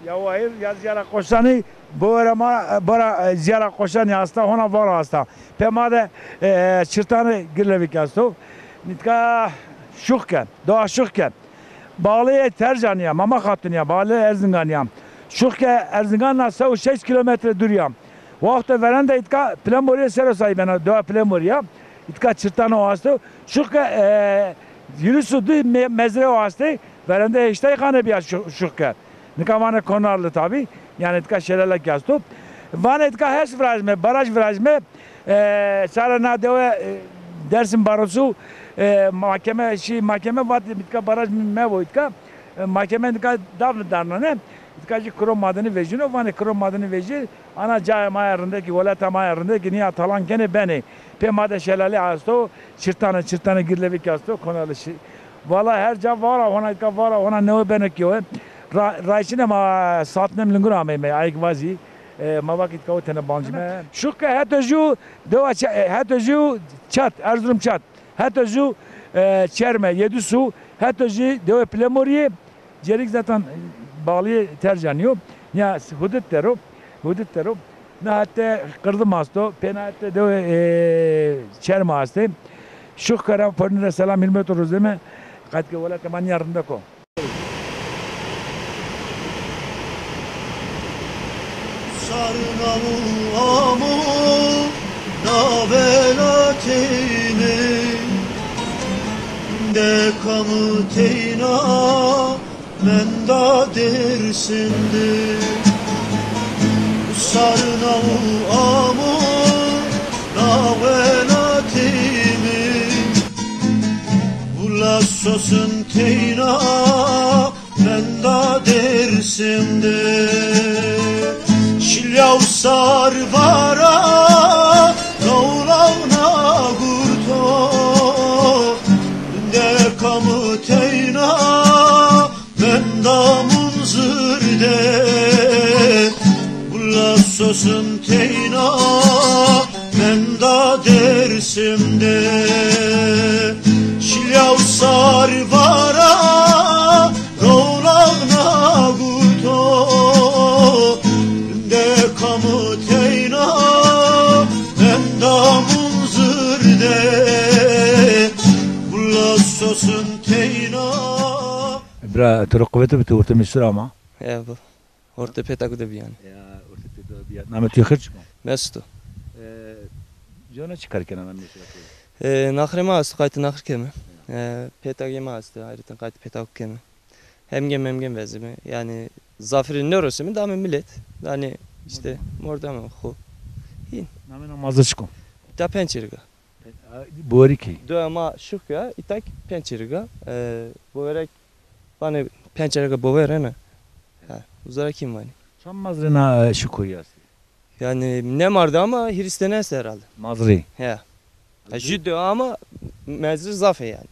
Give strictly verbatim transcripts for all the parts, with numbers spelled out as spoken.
Ya wayir ya ziyara qoşanî, bora ma, bora, e, ziyara qoşanî asta, hona vara asta. Pê ma de, e, çirtanê Girlevik esto. Nitka Şuxke, doğa Şuxke. Bağlîyê Tercanî ya, Mama Xatun ya, bağlîyê Erzinganî ya. Şuxke Erzingan na se û şeş kîlometre dûrî ya. Waxto verende îtka Pilemorîye ser o sayî bena, doğa Pilemorîye ya. Îtka çirtan o asto. Şuxke, e, yirmis û di me-, mezre o astê. Verende heştay xane bîya Şu-, Şuxke. Nika vanê Konarlı tabî. Yanî nika şelale kî esto. Vanê nika HES virajme, baraj virajme. E, sare na dewe, e, Dersim Barosu, e, mahkeme, şî mahkeme vat nika baraj mevo nika. E, mahkeme nika dav darnane. Nika jî kuro madeni vejîno, vanê kuro madeni vejî. Ana cayê ma ya rindekî, welata ma ya rindekî, nîya talan kenê benê. Pê ma de şelale asto, çirtane, çirtane Girlevik asto, Konarlı şi-, Valla her ca vara hona, îtka vara hona newe beno kî we. Ra-, rayçine ma saat nem lingur ameyme, ayk vazî. E, ma vak îtka o tene bancime. Şuxke heto jû dewa Çe-, e, heto jû Çat, Erzurum Çat. Heto jû, e, Çerme, Yedisu, heto jî dewe Pilemorîye. Cerik zaten bağlîyê Tercanî yo. Ya hudut der o, hudut der o. Na hete Qirdim asto, pêna hete dewe, e, Çerme astê. Şuxke ra porîne ra selam hurmet û ruzê mi, qet ke welatê ma nîya rindek o. Sarna û amo na welatê mi, de kam teyna menda Dêrsim de. Sarna û amo na welatê mi, wila sosin teyna menda Dêrsim de. Şilya û Sarvara, Nowlaw na gurto, de kam teyna menda Munzir de. Wila sosin teyna menda Dêrsim de. Şilya û Sarvara, Nowlaw na gurto, de kam teyna menda Munzir de. Wila sosin teyna. Bira, to rê quwete bi, to ortê mêsûra ama. Ya, bu. Ortê pêtaku de bî yanî. Ya, ortê pêtaku bîya. Namê to xêr çik o? Mesut o. E, cona çi kar kena namê to? E, naxirê ma esto, qaytê naxir keme. E, pêtakê ma esto, ayrıten qaytê pêtaku keme. Hemgên memgên vezîme. Yanî zafirî nêrosîme, dame milet. Yanî îşte mordemê xo. Hîn. Namê na mazir çik o? Îta Pençêrik a. Bowerî kî? Dewa ma Şuxke ya, îta kî Pençêrik a. E, Bowerek vanê Pençêrik a, Bowerek ne. Ha, uza ra kî vanî. Çand mazrê na, e, Şuxke ya estê? Yanî nêmardî ama hîris tene estê herhalde. Mazrî? He. Ha, jû dewa ama mezrî zaf ê yanî.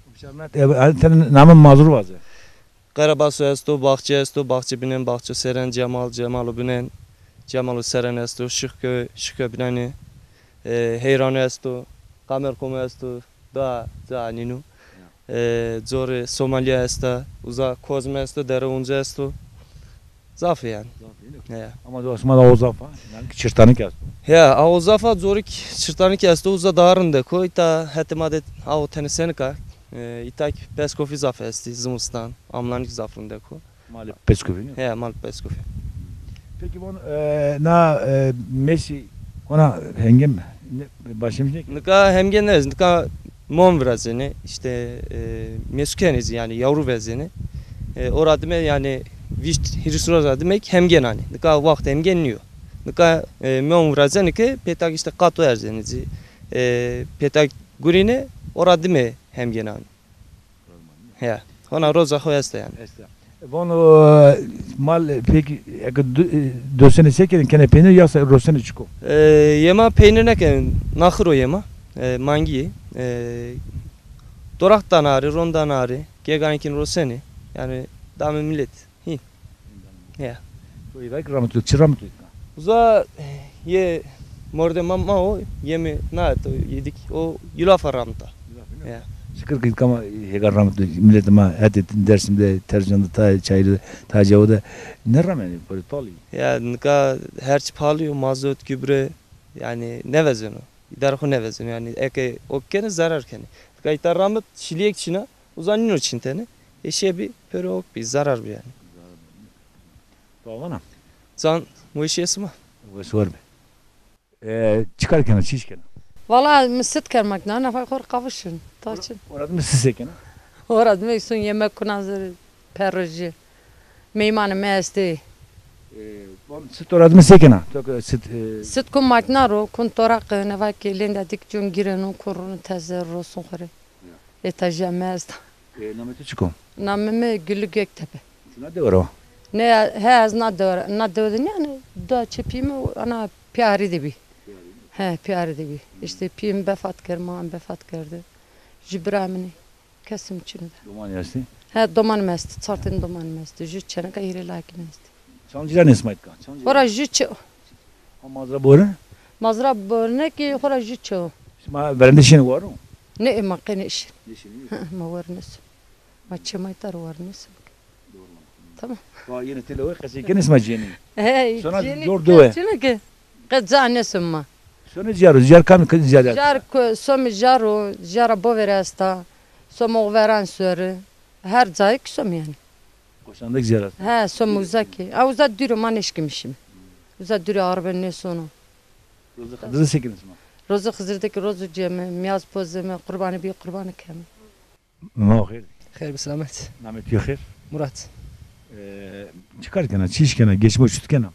E, e, tenê namê mazrû vaze. Qerebaso esto, Baxçe esto, Baxçe Binen, Baxçe Seren, Cemal, Cemalo Binen, Cemalo Seren esto, Şixköy, Şixköy Binenî, e, Heyrano esto, Qamerkomo esto, da, da nîno. E, corê Somalîya esta, uza Kozme esto, Dere Unca esto. Zaf ê yanî. Zaf ê, ne? He. Ama do asma da o zaf a, yanî ki çirtanik esto. He, a o zaf a, corik çirtanik esto, uza daha rindek o. Îta hetê ma de a o tenê senik a. E, îta ki peskofî zaf estî, zimistan, amnanik zaf rindek o. Malê peskofî, ne? He, malê peskofî. Peki von, e, na, e, mêsî kona hengên, ne, başlamış ne? Nika hemgên nêzî, nika mon virazenê, îşte, e, mêsû kenê zî, yanî yavru vezenê. E, o ra dime, yanî vîst hîris roz ra dime ki hemgên anê. Nika waxt hemgên nîyo. Nika, e, mon virazenê ke pêtak îşte qato erzenê zî. E, pêtak gurînê, o ra dime hemgên anê. He. Hona roza xo esta yanî. Esta. Von, e, mal, e, peki, eke du-, e, dosenê se kenê, kenê peynir ya se rosenê çik o? E, yê ma peynir nêkenê, naxir o yê ma. E, mangî yê. E, doraq danarê, ron danarê, geganê kîn rosenê. Yanî Dame millet. Hî. Ya. To êvek ramit, çi ramit? Uza ye mordema ma o, yeme na to yedik o yulafa ramita. Ya. Şikir ki kama hêga ramit, millet ma hetê Dersim de, Tercan de, ta Çayır de, ta Cewo de ne ramenî, pori tali. Ya, nika her çi pahalı yo, mazot, gübre, yani ne vezeno. Îdare xo nevezeno, yani eke ok kene, zarar kene. Nika îta ramit şiliyek çina, uza nîno çintene. E şebî pêro ok bî, zarar bî yani. Bavana. Can weşîye sima. Wes war be. E, çi kar kena, çi îş kena? Valla mi sit ker makîna, nefay xor qavişin. Ta çin. Ora mi sit kena? Ora mi sun yemek kuna zir perro jî. Meymanê mi estê. E, bon, sit ora mi se kena? To ke sit, e, sit kun makîna ro, kun toraq, nefay ki lênda dik cun girenu, kun runu teze rosun xore. Ya. Etaja mi esta. E, namê to çik o? Namê mi Güllü Göktepe. Ti na dewe ra wa? Ne, he, ez na dewe ra, na dewe de nîyanî, da çê pîyê mi, ana pîyarî de bî. Pîyarî de? He, pîyarî de bî. Îşte pîyê mi befat kerd, ma befat kerde. Jü bira min ê. Kesê mi çin o de. Domanî estî? He, domanê mi estî. Çar tenî domanê mi estî. Jü çêneka, hîrê lakê mi estî. Çand cîran ê sima îtka? Çand cîran? Xora jü çi. Ha, mazra borine? Mazra borine ki xora jü çi o. Sima verende şîne waro? Ne, e, ma qe nêşîn. Nêşîn, nê? Hı, ma war nêsun. Ma çê ma îta ro war nêsun. Tamam. Wa yeni tele we qesey kenê sima cênî. Hey, sona cênî zor dewe. Çino ki? Qe ca nêsun ma. Sona jar o, jar kamî, kamî jar? Jar ko, somî jar o, jara boverî esta. Somî oxveran sori. Her cayê ki somî yani. Koşandek jar esta. He, somî uza ki. A uza dûr o, ma nêşkîme şîme. Uza dûr o, arebe nêsono. Rozê Xizirî se kenê sima? Rozê Xizirî de ki rozu ceme, mîyaz pozeme, qurbanî bî, qurbanî keme. Ma xêr. Xêr bi selamet. Namê to xêr? Murat. E, çi kar kena? Çi îş kena? Geçim o çut kena?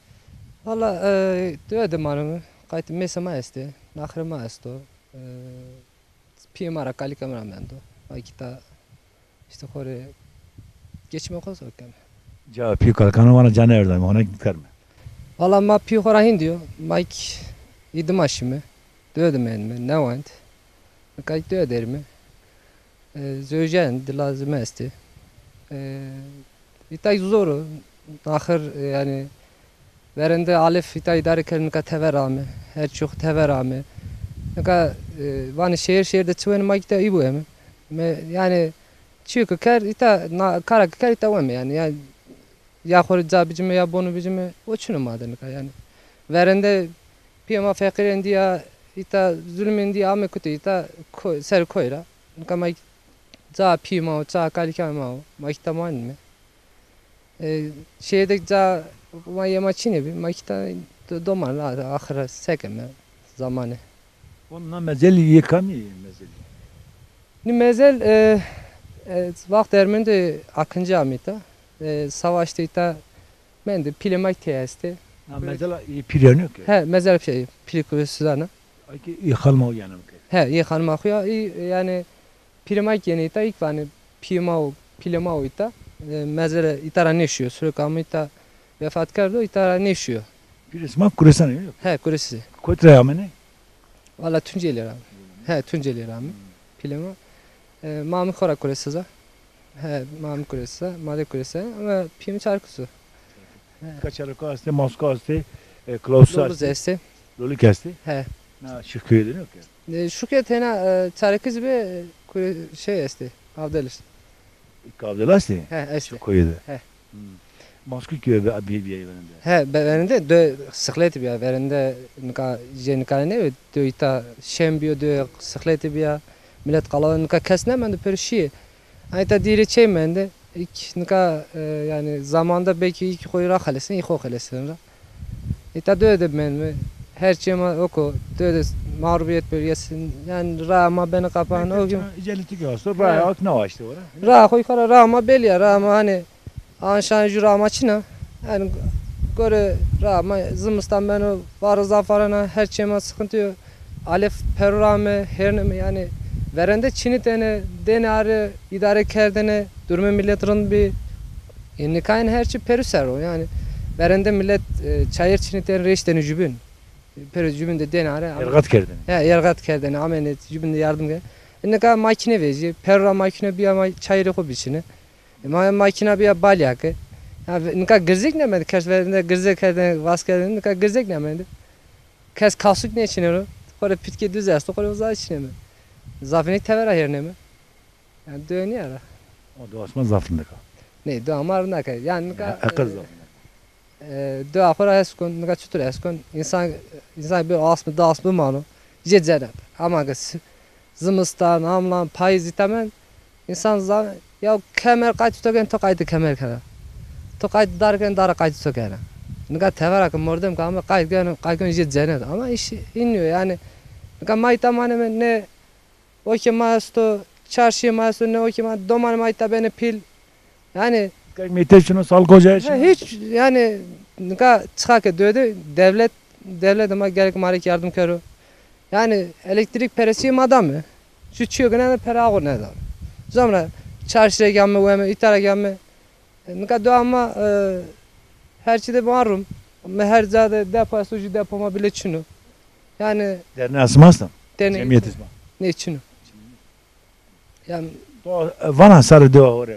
Valla, e, dewe de maneme. Qaytê mêsê ma estê. Naxirê ma esto. E, pîyê ma ra, kalikê ma ra mendo. Ma kî ta îşte xo rê geçimê xo zor keme. Ca pî kalikan vana ca nêerdanîme, hona git kerme. Valla ma pî xo ra hîndî yo. Ma kî îdima şîme. Dewe de menîme, nêwend. Nika dewe derîme. E, zewjen di lazîme estê. E, îta zor o. Axir, e, yani verende alef îta îdare kerd, nika tever ame. Her çî xo tever ame. Nika, e, vanê şehir şehir de çi wenê, ma îta î bu eme. Me, yani çîyo ki kerd îta, na, kara ki kerd îta weme yani. Yani ya xo rê ca bicime ya bonu bicime, o çin o ma de nika yani. Verende pîyê ma feqîrên dî ya, îta zulmên dî ame kutê îta ko-, ser koy ra. Nika ma ca pîyê ma o, ca kalikê ma o, ma îta manîme. E, şehir de ca ma yê ma çinê bî, ma îta do-, doman ra axir ra sekeme zamanê. Bon, na mezelî yê kamî yê mezelî? Nî mezel, e, e, waxt ermeni de Akıncı amî îta. E, savaş de îta mendê, pîlê ma tê estê. Na mezela yê pîrênî yo ke? He, mezela pî-, pîlê Kurê Suzana. Ay ke yê xanima o yanî ke? He, yê xanima xo ya, î, yani, pîrê ma kî yenê îta, îk vanê pîyê ma o, pîlê ma o îta. E, mezele îta ra nêşîyo. Surek amo îta, vefat kerdo, îta ra nêşîyo. Pîrê sima Kurêsan ê, yo? He, Kurêsî. Kotî ra amenê? Valla Tuncelî ra ame. He, Tuncelî ra ame. Pîlê ma. E, ma mi xora Kurêsiz a. He, ma mi Kurêsiz a, ma de Kurêsiz a. Ama pîyê mi Çarkîz o. He. Ka Çarkîz estê, Maska estê, e, Klaus estê. Loluz estê. Loluz estê? He. Na Şirköy'de ne ki? E, Şirköy tena, e, Çarkîz bi, e, Kure-, şey estê, Avdeliş. Kavdela estê? He, estê. Şu köyde. He. Hmm. Maskî köyü be, bir, bir verende. He, be, verende de sıklet bir verende nika, je nika ne, de ita şem bir de sıklet bir, millet kalabalık, nika kes ne mende, per şî. Ay ta diri çey mende, ilk nika, e, yani zamanda belki ilk koyu ra xelesin, ilk o xelesin ra. Îta dewe de menîme, her çîyê ma oko, dewe de mağrubiyet bölgesi, yani raa ma benî qapan, o gün. Îcelî tike esto, raa ak nawaşte ora. Raa xo xora raa ma belî ya, raa ma hani anşan jü raa ma çin a. Yani gore raa ma zimistan beno, varo zaf varena, her çîyê ma sıkıntı yo. Alef perur ame, hêrneme, yani verende çinitene, dêne arê, îdare kerdene, durumê millet rind bî. E, nikayen her çî perû ser o. Yani verende millet, e, çayir çinitene, rêştene jübîn. Perû jübîn de dêne arê. Yergat kerdene. He, yergat kerdene, amene jübîn de yardım kerdene. E, nika makîne vejî, perû ra makîne bîya ma çayirê xo biçine. Ma makîna bîya balya ke. Ya, nika girzêk nêmendî, kes verinde girzêk kerdene, vas kerdene, nika girzêk nêmendî. Kes kasûk nêçineno. Xo rê pîtkê duz esto, xo rê uza çineme. Zafînê tevera hêrneme. Yanî dewe nîya ra. O dewa sima zaf rindek a. Nê, dewa ma rindek a. Yanî nika, e, zaf rindek a. E, dewa xo ra hes kon, nika çitur hes kon? Însan, însan bir asmî, di asmî bimano. Jê ceneb. Ama ke s-, zimistan, amlan, payîz îta mend, însan zan, ya kemer qaytê to keno, to qaytê kemer kena. To qaytê dar keno, dar qaytê to kena. Nika tevera ke mordem ke ame qayt keno, qayt keno jê ceneb. Ama îş înî yo yanî. Nika ma îta maneme ne, o ke ma esto, çarşîye ma esto, ne o ke ma, domanê ma îta benê pîl. Yanî, kek meytev çin o, sağlık ocağı çin o. He, hiç, yanî, nika çixa ke dewede, dewlet, dewlete ma gerek ma rê yardim kero. Yanî, elektrîk peresîye ma dame. Ju çîyo gine de pere axo nêdame. Zomra çarşî ra game, weme, îta ra game. E, nika dewa ma, e, her çî de van rum. Mi her ca de depo esto, ju depo ma bile çin o. Yanî, derneğê sima esta? Derneğê cemîyetê sima? Nê, çin o. Yanî, to, e, vana sarê dewa xo rê.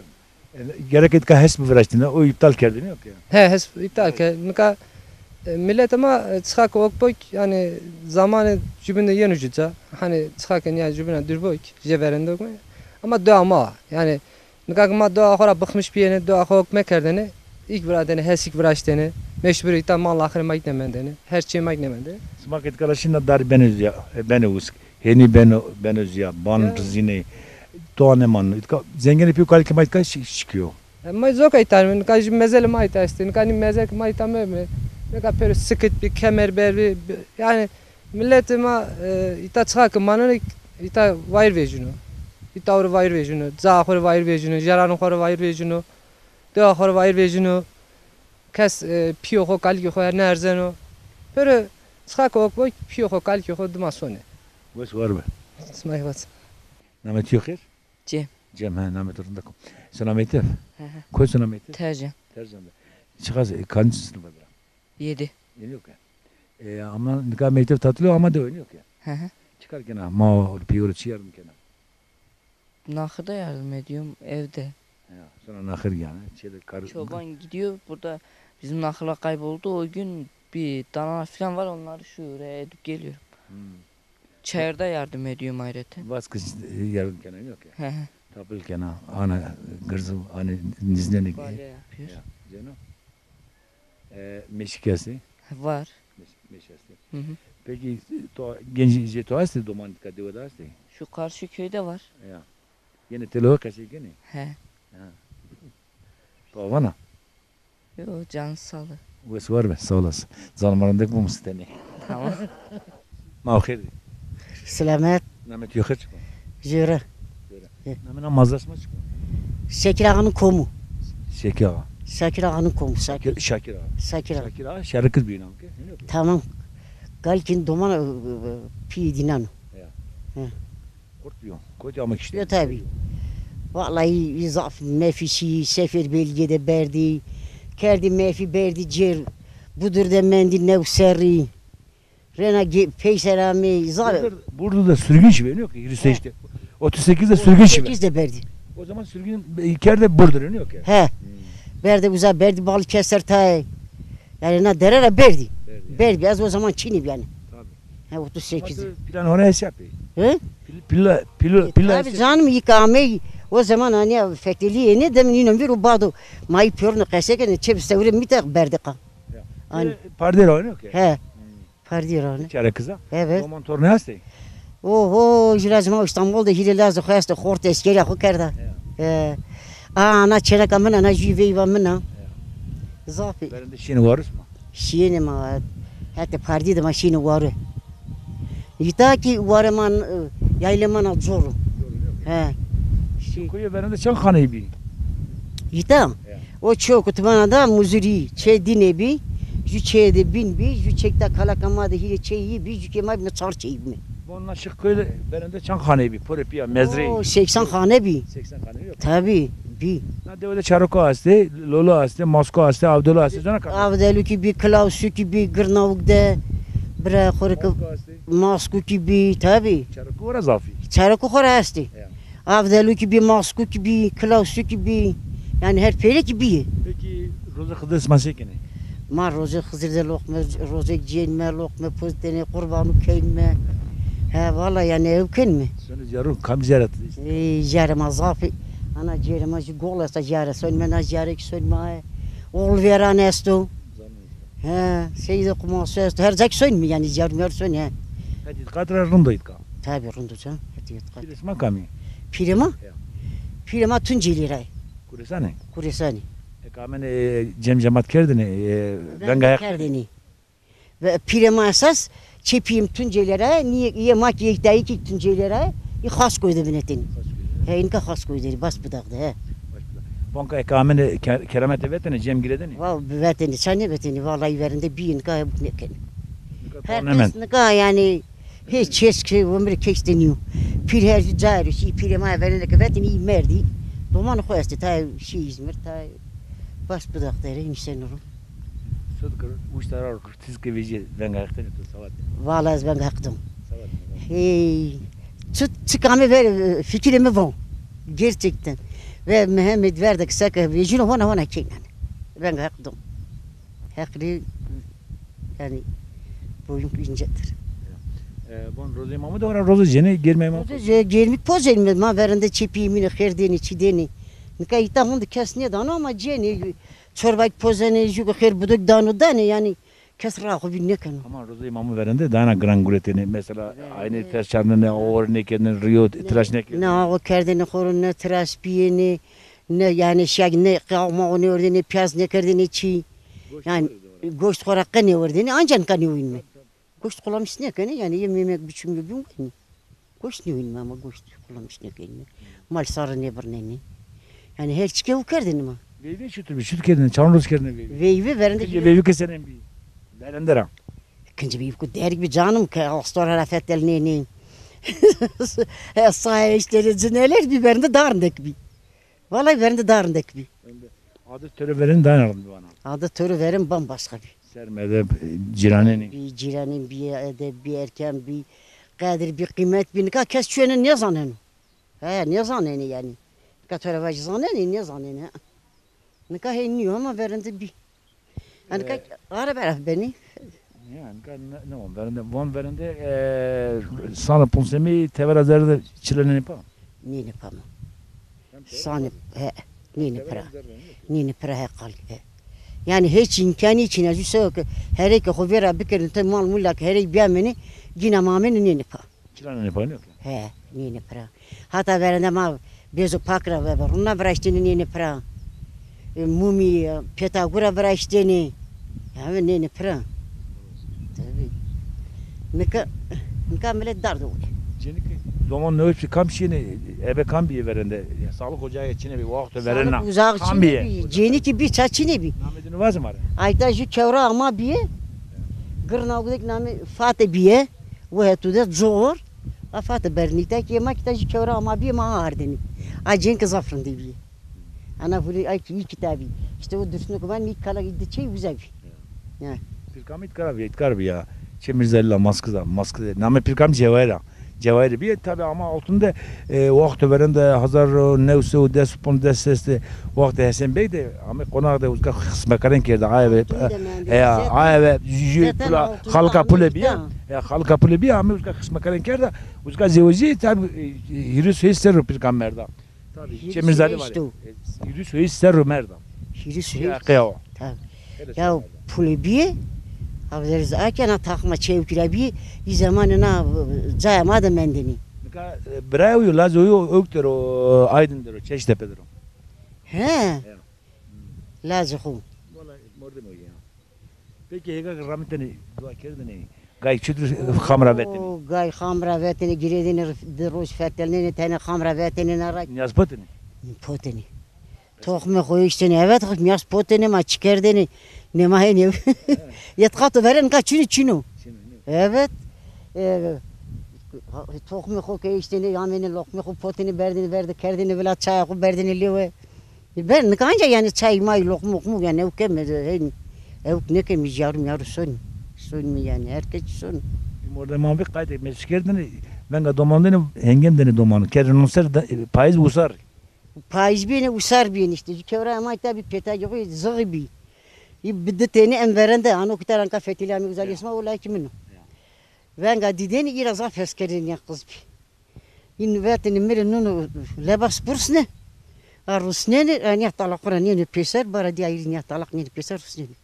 E, gerek îtka HES biviraştêne, o îptal kerdêne, yok ya. He, HES îptal ke. Nika, e, miletê ma, e, çixa ke ok bok, yanî zamanê jubîn de yeno ju ca. Hanî çixa ke nîya jubîna dûr bok, jê verende ok. Ama dewa ma, yanî, nika ke ma dewa xo ra bıkmış bîyêne, dewa xo ok mekerdêne, îk viradêne, HES îk viraştêne, mecbur îta mal axirê ma îk nêmendêne, her çîyê ma îk nêmendêne. Sima ke îtka ra şîna, dar benê zîya, e, benê usk. Hênî beno, beno zîya, ban rizînê, toa nêmaneno. Îtka zengenê pîyo kalkê ma îtka şi-, şikîyo. E, ma zoka îta, nika jî mezelê ma îta estê. Nika nî mezel ke ma îta meme. Nika pêro sikit bî, kemer ber bî, bi-, yanî miletê ma, e, îta çixa ke maneno, îta wayîr vejîno. Îta xo rê wayîr vejîno, caxa xo rê wayîr vejîno, jeranê xo rê wayîr vejîno, dewa xo rê wayîr vejîno. Kes, e, pîyo xo, kalikê xo her nêerzeno. Pêro çixa ke ok bo, pîyo xo, kalikê xo dima sonê. Wes war be. Sima xêr. Namê to xêr? Cem. Cem, he, namê to rind a. Sona meytev? He he. Koy sona meytev? Tercan. Tercan de. Çiqas, e, kancî sinif a bira? Yedi. Yedi, yok ya. E, ama nika meytev tatil o ama dewe, yok ya. He he. Çi kar kena? Ma pîyor çi yardım kena? Naxırda yardım ediyorum, evde. Ya, sonra naxır yani, şeyde kar- Çoban gidiyor, burada bizim naxırlar kayboldu. O gün bir dana falan var, onları şuraya edip geliyorum. Hmm. Çayırda yardım ediyorum ayrıca. Vaskı, e, yardım kena, yok ya. He he. Tapil kena, ana gırzı, ana nizne ne? Balya yapıyor. Ya, canım. E, meşik estê? Var. Meş-, meşik estê. Hı hı. Peki, to, genci, jê to estê, domanê to dewe de estê? Şu karşı köyde var. Ya. Yine telo qesey kenê? He. Ha. To vana? Yo, canı sağlığı. Wes war be, sağ olasın. Canım arındek bu mustenê. Tamam. Ma xêr dî. Selamet. Namê to xêr çik o? Jêre. Jêre. Namê na mazda sima çik o? Şakir Ağa'nın komu. Şakir Ağa. Şakir Ağa'nın komu, Şakir. Şakir Ağa. Şakir Ağa. Şakir Ağa, şerikîz bî nam ke. Tamam. Galkin doman, e, e, pî dînan. Ya. Hı. Kurt bîyo. Kotî ama kişte. Yo tabi. Vallahi zaf mefî şî, seferberlîge de berdî. Kerdî mefî berdî cêr. Budur de mendî new serrî. Rena ge-, peyser amê, zaf. Burdur, Burdur de sürgün şî beno ki, hîris û heşt de. Otuz sekiz de sürgün şî be. Otuz sekiz de berdî. O zaman sürgün, e, kerde Burdur, yok ya. He. Hmm. Berdî uza, berdî Balıkesir tayê. Yani na dere ra berdî. Berdî, yani. Berdî, ez o zaman çinî bî yani. Tabii. He, otuz sekiz. Ama plan hona hesap e. He? Pil-, pila, pila, e, pila tabii hesap. Canım, ilk amey o zaman hani fetelî ene, dem nîno vîr o bado. Mayî pêrno qese kene, çe bi sewre mîte berdî qa. Ya. Hani. E, pardê ra, yok ya. He. Hmm. Pardî ra ne? Çare kız a? Evet. Doman torne estê? Oho, jû lazê ma İstanbul de hîrê lazê xo estê, xort eskerîya xo kerda. Ya. E, a, ana çêneka min a, ana jû veyva min a. Ya. Zaf î. Berende şîyêne ware sima? Şîyêne ma, hetê pardî de ma şîyêne ware. Îta kî ware ma, e, yaylê ma na cor o. Cor o, yok. He. Şî- Koyê berende çend xaneyî bî? Îta? Ya. O çêyo ke ti vana da Muzurî, çê dîne bî, jû çêyê de bîn bî, jû çêkta kalaka ma de hîrê çêyî bî, jû kê ma bîme çar çêyî bîme. Vana Şixkoyê de berende çend xaneyî bî? Porê pîya, mezreyî. Oo, seksen xane bî. Seksen xane yok. Tabii, bî. Na dewe de Çaroko estê, Lolo estê, Masko estê, Avdelo estê, zana ka? Avdelukî bî, Klausukî bî, Girnavuk de, bira xo rê ke Masko estê. Maskukî bî, tabii. Çaroko xo ra zafî. Çaroko xo ra estê. Ya. Avdelukî bî, Maskukî bî, Klausukî bî. Yanî her pêre kî bîyê. Peki rozê Xizirî sima se kenê? Ma rozê Xizirî de loqme, rozê cênme, loqme poz tenê, qurbanu kenme. He, valla yanî ew kenme. Sonê cêru kam cêre ti? Ey, cêre ma zaf ê. Ana cêre ma jî gol esta cêre. Sonme na cêre kî sonme aye. Oğul vêran esto. He, Seyîdê Qumasu esto. Her ca kî sonme yanî cêru mêru sonê, he. Hetî îtîqat ra rind o îtîqat. Tabi rind o can. Hetî îtîqat. Pîrê sima kam ê? Pîrê ma? Ya. Pîrê ma Tuncelî ra yê. Kuresanê? Kuresanê. Eke amenê, e, cem cemat kerdêne, e, venga Heq kerdêne. Ve pîrê ma esas çê pîyê mi Tuncelî ra yê, nîyê, yê ma kî yê dayîkî Tuncelî ra yê, yê Xaskoy de vinetêne. He, nika Xaskoy de, Basbudaq de, he. Banka eke amenê ke-, keramete vetêne, cem girêdêne? Va vetêne, ça nêvetêne, vallahi verinde bîyê, nika hebûk nêkenê. Nika her kes nika yanî Hê çêşkê umrê keş de nîyo. Pîr her jû cayê ro şî, pîrê ma verêne ke vetêne, î merdî. Domanê xo estê, tayê şî Îzmîr, tayê Basbudaq de rê nîşenê ro. Sud kir, uşta ra tiz ke vejîye, venga Heq dêne to, sawat. Valla ez venga Heq dom. Sawat. Hey, çi, çi kame ver, fikirê mi von. Gerçekten. Ve Mehmet ver de ke seke vejîno hona hona keynane. Venga Heq dom. Heq rê yanî boyun incedir. E, von rozê îmamû de ora rozê cênê, gêrmê îmamû. Rozê cê-, gêrmî pozenîme, ma verinde çê pîyê mîne xêr dênê, çî dênê. Nika îta honde kes nêdano ama cênê, çorba kî pozenê, jû kî xêr budok dano danê, yanî kes raa xo vîn nêkeno. Ama rozê îmamû verinde dana giran guretêne. Mesela aynê ters çandêne, oxir nêkerdêne, rîyo tiraj nêkerdêne. Ne axo kerdêne xo ro, ne tiraj bîyêne. Ne, yanî şek ne qewa mawa nêwerdêne, pîyaz nêkerdêne çî. Yanî goşt xo ra qe nêwerdêne, anca nika nêwînme. Goşt qulamis nêkenê, yanî yê mêmek biçim yo bîn wenî. Goşt nêwînme ama goşt qulamis nêkenê. Mal sarre nêbirnenê. Yanî her çî ke ew kerdêne ma. Veyve çutur bî, çut kerdêne, çand roz kerdêne veyve? Veyve verinde. Kincê veyve ke senên bî? Verinde ra. Kincê veyve ku derg bî canim ke astora ra fetelnênê. Saye eştênê cinelêr bî, verinde daha rindek bî. Vallahi verinde daha rindek bî. Adet toro verên daha rind bî vana. Adet toro verên bambaşka bî. Sermede, cîranenî. Bî cîranên bî, edeb bî, erken bî, qedir bî, qîmet bî. Nika kes çuyêne nêzaneno. He, nêzanenê yanî. Nika to ra vajî zanenê, nêzanenê. Nika hey nîyo ama verinde bî. Yanî ka ara beraf benî. Ya, nika ne, ne von verinde, von verinde, e, sanê ponsemî tevera zerre de çilenenê pa? Nênê pa ma. Sanê, he, nênê pira. Nênê pira he qal, he. Yanî hiç îmkanî çin a, jû sewe ke herê ke xo vêra bikerîn, te mal mula ke herey bîyamenê, gîna ma amenê nênê pa. Çilanenê pa nîyo ke? He, nênê pira. Hata verende ma bêzo pak ra ve, rûna viraştêne nênê pira. E, mumî, e, pêtagu ra viraştêne. Eve nênê pira. Tabii. Nika, nika milet dardo. Cênike doman newş bî kam şîyêne, ebe kam bîye verende? Ya, sağlık ocağı çinê bî, wexto verena. Sağlık ocağı çinê bî, cênike bî, ça çinê bî. Namê dînû vaze ma rê. Ayta jû kewra ama bîye. Girna gudek namê Fate bîye. Wu hetu de cor. A Fate bernî ta kî ma kî ta jû kewra ama bîye, ma ardênî. A cênike zaf rindê bîye. Ana vurî ay kî, î kitabî. Îşte o Dursunû ke van mi kala î di çey uza bî. Ya. Pîrkamî îtkar bî, îtkar bî ya. Çê Mîrza Lîla Maskî da, Maskî de. Namê pîrkamî Cewahîr a. Cewahîr bîye tabi ama altın de, e, wexto verende hezar û new sey û des û ponc, des ses de wextê Hesen Bey de amê qonax de uzka xismekarên kerde. Aye ve, e, aye ve jû pula, xalika pule bîye. Ya, xalika pule bîye amê uzka xismekarên kerde. Uzka zewejî tabi, e, hîris hêş serr o pîrkamî merda. Tabii. Çê Mîrzalî var. Hîris hêş serr o merda. Hîris hêş. Ya qewa. Tabii. Ya pulê bîye, avderiz akena taxma çewkî ra bîye, î zemanê na caya ma de mendêne. Nika, e, birayê yo, lazê yo, ewk der o, Aydin der o, Çeştepe der o. He. Ya. Lazê xo. Vallahi mordem o ya. Peki hêga ke ramitêne dua kerdêne, gay çutir xam ra vetêne? Oo, gay xam ra vetêne, girêdêne, di roj fetelnêne, tenê xam ra vetêne, na ra. Nîyaz potêne? Potêne. Toxmê xo eştêne, evet, nîyaz potêne, ma çi kerdêne, nema hênî. Îtîqato verên nika çin o, çin o. Çin o, ne? Evet. E, toxmê xo ke eştêne, amêne loqmê xo potêne, berdêne ver de, kerdêne vila, çaya xo berdêne lêwe. Ber nika anca yanî çay may, loqmû oqmû yanî ew keme, hên, ewk nêkemî, jarû mîyarû sonî. Sonî yanî, her kes sonî. Mordema bî qaytê meşkerdêne, venga doman dêne, hengem dêne doman. Kerê non ser de, payîz usar. Payîz bîyêne, wisar bîyêne îşte. Jû kewra ma tabî pêtayî xo zixî bî. Î bi di tenî em verende, ano ki taranka fetilî amî uzalî esma, o layikî min o. Venga dîdêne, î ra zaf hes kerdêne, nîya qiz bî. Î vetêne mi rê nûno lebas bursne. A rusnêne, a nîya talaq xo ra nêne pêser, bara dî ayîrî nîya talaq nêne pêser, rusnêne.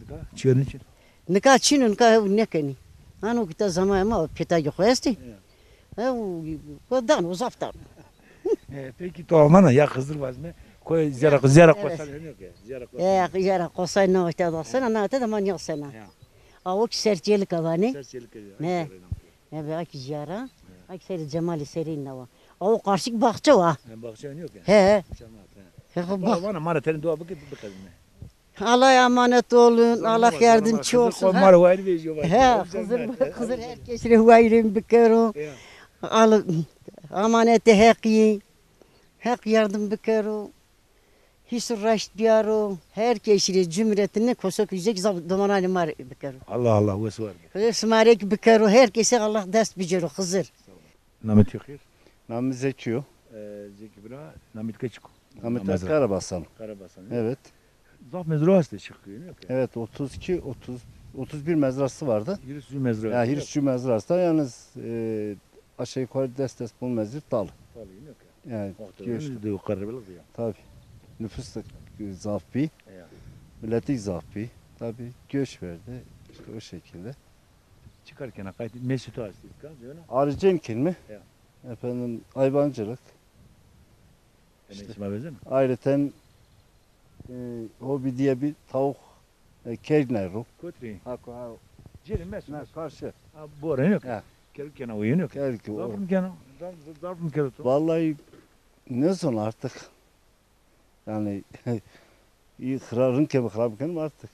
Nika çîyo nêçin. Nika çin o, nika hew nêkenî. Ano ki ta zamanê ma pêtayî xo estî. Ya. Hew xo dano, zaf dano. E, peki to amana ya Xizir vazme, ko ziyara, ziyara Qosay henî ke? Ziyara Qosay. E, ziyara Qosay na wexte da sena, na wexte da ma nîya sena. Ya. Awo ki Serçêlika vanê. Serçêlika ya. Ne. Ne be, aki ziyara. Aki serê Cemalî serê nawa. Awo qarşik baxçe wa. He, baxçe henî ke? He. He, xo bax. Vana ma ra tenê dua bike, biqedîne. Allah'a emanet olun. Allah yardımcı olsun. He, Xizir, Xizir her kesî rê wayîrên bikero. Al, amanetê Heqî. Heq yardım bikero. Hîs û raşt biyaro. Her kesî rê cumhuriyetine kosok yüzek zaf domananê ma rê bikero. Allah Allah, wes war. Xizir sima rê ki bikero. Her kesî Allah dest bicero Xizir. Namê to xêr? Namê mi Zekî yo. E, Zekî bira, namê to çik o? Namê mi Karabasan. Karabasan. Evet. Zaf mezra estê Şixköy'ün, yok ya? Evet, otuz iki, otuz, otuz bir mezrası vardı. Hîris mezra. Ya, hîris mezrası da yalnız, e, aşağı yukarı des des pon mezrî tal. Tal, yok ya. Yani, göç. De karabalık ya. Tabii. Nüfus da, e, zaf bî. Ya. Millet zaf bî. Tabii göç verdi. İşte o şekilde. Çi kar kena? Qayt, mêsê to estî ka, cêna? Arıcılık mi? Ya. Efendim, hayvancılık. İşte, ayrıten, e, hobi diye bir tavuk, e, keyfine ro. Kotrî? Ha, ko-, ha. Cêrî mes. Na karşı. Ha, bore yok. Ya. Keruk kena, o yok. Keruk o. Zarf mı kena? Zarf, zarf mı kena to? Vallahi ne son artık. Yani, iyi, xira-, rind ke xirab bikin artık.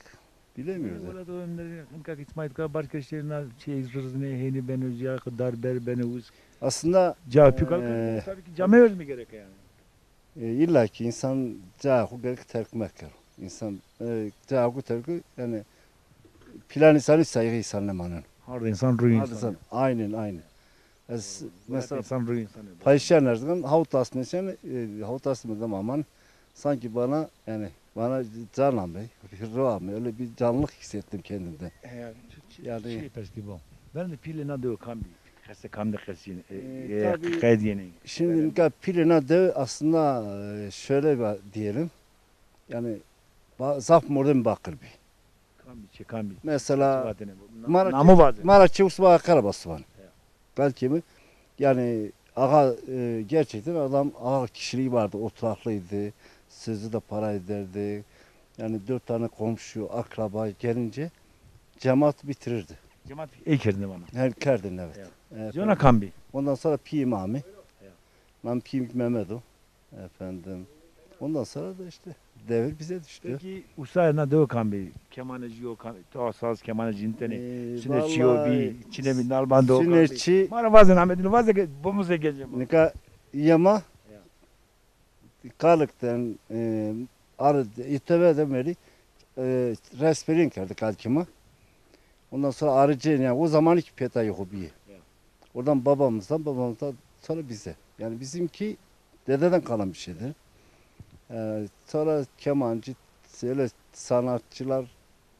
Bilemiyoruz. Wala da ömrü, hınka ki İsmail ka başka şeyler, şey, rızne, heyni ben öz ya, dar ber ben öz. Aslında, ca pük al, e, tabii ki came öz mü gerek yani? E, illa ki insan ca xo gerek terk meker. İnsan, e, ca xo terk, yani, plan insanı saygı insan ne manen. Hard insan, ruh insan. Aynen, aynen. Ez mesela insan ruh insanı. Payşen Erzingan, hawt asme sen, e, hawt asme de aman sanki bana, yani bana can amey, ruh amey, öyle bir canlılık hissettim kendimde. E, yani, yani şey pers gibi o. Ben de pîlê na dewe kam bî, qese kam de qesîn, e, e, tabii, qeyd yeni. Şimdi nika pîlê na dewe aslında, e, şöyle ba-, diyelim. Yani ba-, zaf mordem bakır bir. Kambi, çi kambi? Mesela, çi vatene bu? Na-, mara namu çe-, vaze. Mara çewus va Karabas van. Ya. Belki mi? Yani ağa, e, gerçekten adam ağa kişiliği vardı, oturaklıydı, sözü de para ederdi. Yani dört tane komşu, akraba gelince cemaat bitirirdi. Cemaat ey kerdin bana. Her kerdin, evet. Ya. Evet, zona evet. Kambi. Ondan sonra pî Mami. Ya. Mami pî Mehmet o. Efendim. Ondan sonra da işte devir bize düştü. Peki usta na dewe kam bî? Kemaneci yo kam, to saz kemaneci nitene. Ee, sünetçi yo bî, vallahi çine bî, nalbando kam bî? Sünetçi. Mara vazen Ahmet'in vaze ke bomuze geleceğim. Nika yema. Ya. Kalık'tan, e, arı, İTV de meri, e, resperin kerdi kalkıma. Ondan sonra arıcı, yani o zaman ki peta yok o bir. Ya. Oradan babamızdan, babamızdan sonra bize. Yani bizimki dededen kalan bir şeydir. Ee, sonra kemancı, öyle sanatçılar